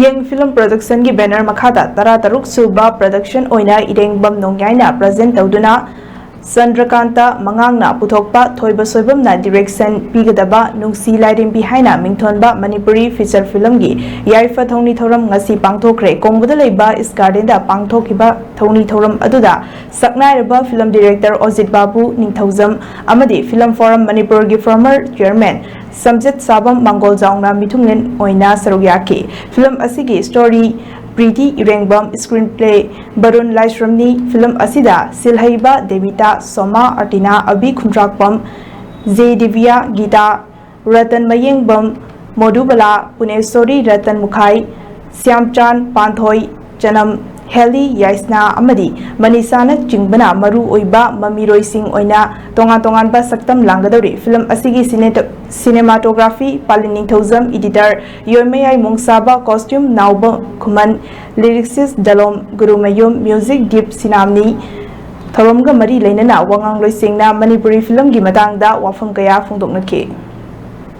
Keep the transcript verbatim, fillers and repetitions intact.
ꯌꯦꯡ film ꯄ꯭ꯔꯣꯗꯛꯁꯟꯒꯤ banner ꯃꯈꯥꯗ ꯇꯔꯥꯇꯔꯨꯛ ꯁꯨꯕ ꯄ꯭ꯔꯗꯛꯁꯟ ꯑꯣꯏꯅ ꯏꯔꯦꯡꯕꯝ ꯅꯣꯡꯌꯥꯏꯅ ꯄ꯭ꯔꯖꯦꯟ ꯇꯧꯗꯨꯅ ꯆꯟꯗ꯭ꯔꯀꯥꯟꯇ ꯃꯉꯥꯡꯅ ꯄꯨꯊꯣꯛꯄ, ꯊꯣꯏꯕ ꯁꯣꯏꯕꯝꯅ ꯗꯤꯔꯦꯛꯁꯟ ꯄꯤꯒꯗꯕ ꯅꯨꯡꯁꯤ ꯂꯥꯏꯔꯦꯝꯕꯤ ꯍꯥꯏꯅ ꯃꯤꯡꯊꯣꯟꯕ ꯃꯅꯤꯄꯨꯔꯤ ꯐꯤꯆꯔ ꯐꯤꯂꯝꯒꯤ ꯌꯥꯏꯐ ꯊꯧꯅꯤ ꯊꯧꯔꯝ ꯉꯁꯤ ꯄꯥꯡꯊꯣꯛꯈ꯭ꯔꯦ꯫ ꯀꯣꯡꯕꯗ ꯂꯩꯕ ꯏꯁ ꯒꯥꯔꯗꯦꯟꯗ ꯄꯥꯡꯊꯣꯛꯈꯤꯕ ꯊꯧꯅꯤ ꯊꯧꯔꯝ ꯑꯗꯨꯗ ꯁꯛꯅꯥꯏꯔꯕ ꯐꯤꯂꯝ ꯗꯤꯔꯦꯛꯇꯔ ꯑꯣꯖꯤꯠ ꯕꯥꯕꯨ ꯅꯤꯡꯊꯧꯖꯝ ꯑꯃꯗꯤ ꯐꯤꯂꯝ ꯐꯣꯔꯝ ꯃꯅꯤꯄꯨꯔꯒꯤ ꯐꯣꯔꯃꯔ ꯆꯤꯌꯔꯃꯦꯟ ꯁꯝꯖꯤꯠ ꯁꯥꯕꯝ ꯃꯥꯡꯒꯣꯜꯖꯥꯎꯅ ꯃꯤꯊꯨꯡꯂꯦꯟ ꯑꯣꯏꯅ ꯁꯔꯨꯛ ꯌꯥꯈꯤ꯫ ꯐꯤꯂꯝ ꯑꯁꯤꯒꯤ story Priti Irengbam, screenplay Barun ꯂꯥꯏꯁ꯭ꯔꯝꯅꯤ꯫ ꯐꯤꯂꯝ ꯑꯁꯤꯗ ꯁꯤꯜꯍꯩꯕ ꯗꯦꯕꯤꯇꯥ, ꯁꯣꯃꯥ, ꯑꯥꯔꯇꯤꯅꯥ, ꯑꯕꯤ ꯈꯨꯟꯗ꯭ꯔꯥꯛꯄꯝ, ꯖꯦ ꯗꯤꯕꯤꯌꯥ, ꯒꯤꯇꯥ, ꯔꯇꯟ ꯃꯌꯦꯡꯕꯝ, ꯃꯣꯗꯨꯕꯂꯥ, ꯄꯨꯅꯦꯁꯣꯔꯤ, ꯔꯇꯟ ꯃꯨꯈꯥꯏ, ꯁ꯭ꯌꯥꯝꯆꯥꯟ ꯄꯥꯟꯊꯣꯏ, ꯆꯅꯝ, ꯍꯦꯂꯤ ꯌꯥꯏꯁꯅꯥ ꯑꯃꯗꯤ ꯃꯅꯤꯁꯥꯅꯆꯤꯡꯕꯅ ꯃꯔꯨ ꯑꯣꯏꯕ ꯃꯃꯤꯔꯣꯏꯁꯤꯡ ꯑꯣꯏꯅ ꯇꯣꯉꯥꯟ ꯇꯣꯉꯥꯟꯕ ꯁꯛꯇꯝ ꯂꯥꯡꯒꯗꯧꯔꯤ꯫ ꯐꯤꯂꯝ ꯑꯁꯤꯒꯤ ꯁꯤꯅꯦꯇ-, ꯁꯤꯅꯦꯃꯥꯇꯣꯒ꯭ꯔꯥꯐꯤ ꯄꯥꯂꯤꯟ ꯅꯤꯡꯊꯧꯖꯝ, ꯏꯗꯤꯇꯔ ꯌꯣꯏꯃꯌꯥꯏ ꯃꯣꯡꯁꯥꯕ, ꯀꯣꯁꯇ꯭ꯌꯨꯝ ꯅꯥꯎꯕ ꯈꯨꯃꯟ, ꯂꯤꯔꯤꯛꯁꯤꯁ ꯗꯂꯣꯝ ꯒꯨꯔꯨꯃꯌꯨꯝ, ꯃ꯭ꯌꯨꯖꯤꯛ ꯗꯤꯞ ꯁꯤꯅꯥꯝꯅꯤ꯫ ꯊꯧꯔꯝꯒ ꯃꯔꯤ ꯂꯩꯅꯅ ꯋꯥꯉꯥꯡꯂꯣꯏꯁꯤꯡꯅ ꯃꯅꯤꯄꯨꯔꯤ ꯐꯤꯂꯝꯒꯤ ꯃꯇꯥꯡꯗ ꯋꯥꯐꯝ ꯀꯌꯥ ꯐꯣꯡꯗꯣꯛꯅꯈꯤ꯫